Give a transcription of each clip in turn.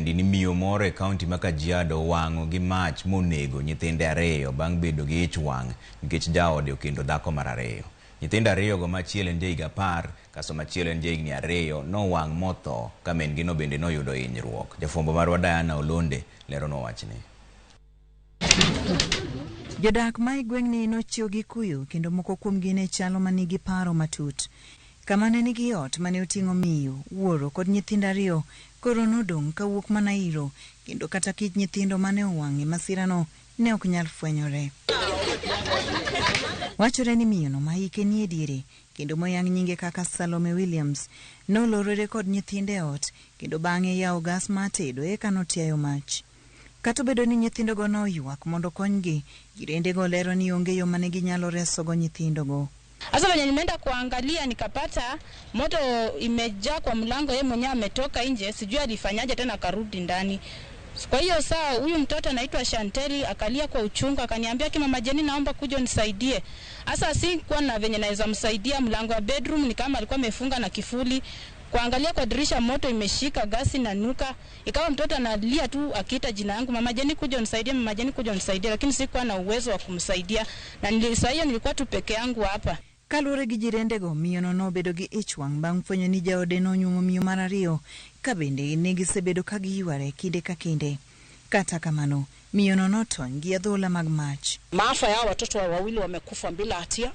Kaendi ni miyo moro e kaunti ma Kajiado owang'o gi mach monego nyithinde ariyo bang' bedo gi ich wang' nikech jaode okendo dhako mar ariyo. Nyithindo ariyogo ma achiel en jahiga 10 kasto machielo en jahigni 2 nowang' motho ka min gino bende noyudo hinyruok. Jafwambo marwa Diana Olonde leronwa wachni. Jodak ma e gweng'ni nochiew gi kuyo kendo moko kuomgi ne chalo ma nigi paro matut. Kama ne nigi ot mane oting'o miyo, wuoro kod nyithindo ariyo koro nodong' kawuok mana iro kendo kata kit nyithindo mane owang' e masirano ne ok nyal fwenyore. Wachore ni miyono ma hike nie diere kendo moyang nyinge kaka Salome Williams nolorore kod nyithinde e ot kendo bang'e yawo gas mar tedo eka notiayo mach. Kata obedo ni nyithindogo noywak mondo okonygi, jirendego lero ni onge yo mane ginyalo resogo nyithindogo. Sasa venye nimeenda kuangalia nikapata moto imejaa kwa mlango, yeye mwenyewe ametoka nje, sijui alifanyaje tena akarudi ndani. Kwa hiyo saa huyu mtoto anaitwa Shanteli akalia kwa uchungu, akaniambia ki mama Jeni, naomba kuja unisaidie. Sasa sikuwa na venye naweza msaidia, mlango wa bedroom ni kama alikuwa amefunga na kifuli. Kuangalia kwa dirisha moto imeshika, gasi na nuka. Ikawa mtoto analia tu akiita jina yangu, mama Jeni kuja unisaidie, mama Jeni kuja unisaidie, lakini sikuwa na uwezo wa kumsaidia. Na saa hiyo nilikuwa tu peke yangu hapa. Kaluwore gi jirendego, miyono nobedo gi ich wang' bang' fwenyo ni jaode nonyuomo miyo mar ariyo ka bende ne gisebedo ka giyware kinde ka kinde. Kata kamano, miyono notony gi adhola mag mach. Maafa ya watoto wawili wamekufa bila hatia,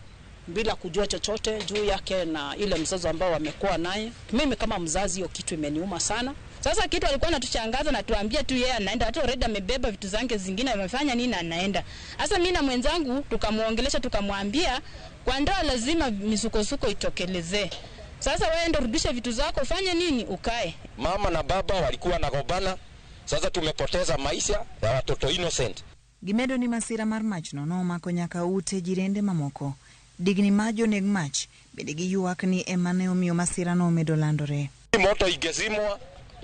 bila kujua chochote juu yake na ile mzozo ambao wamekuwa naye. Mimi kama mzazi, hiyo kitu imeniuma sana. Sasa kitu alikuwa anatushangaza na tuambia tu yeye anaenda, hata already amebeba vitu zake zingine, amefanya nini anaenda. Sasa mimi na mwenzangu tukamuongelesha, tukamwambia kwa ndoa lazima misukosuko itokelezee. Sasa wewe ndio rudisha vitu zako, ufanye nini, ukae. Mama na baba walikuwa nagombana, sasa tumepoteza maisha ya watoto innocent. Gimedo ni masira mar machno nomako nyaka ute jirende mamoko. Digni ma joneg mach bende giywak ni ema ne omiyo masirano omedo landore. Moto ingezimwa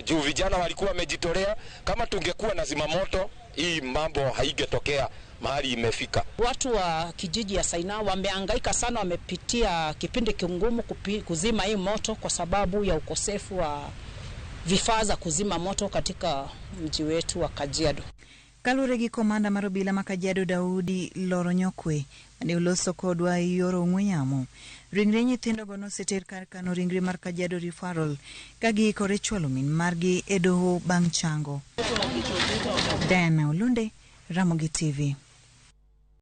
juu vijana walikuwa wamejitolea. Kama tungekuwa na zima moto, hii mambo haingetokea mahali imefika. Watu wa kijiji ya Saina wamehangaika sana, wamepitia kipindi kigumu kuzima hii moto kwa sababu ya ukosefu wa vifaa za kuzima moto katika mji wetu wa Kajiado. Kaluwore gi komanda mar obila ma Kajiado Daudi Loronyokwe mane oloso kodwa e yor ong'we yamo, ringre nyithindogo noseter kar kano ringre mar Kajiado Referral ka giikore chwalo min margi e doho bang' chango. Diana Olunde, Ramogi TV.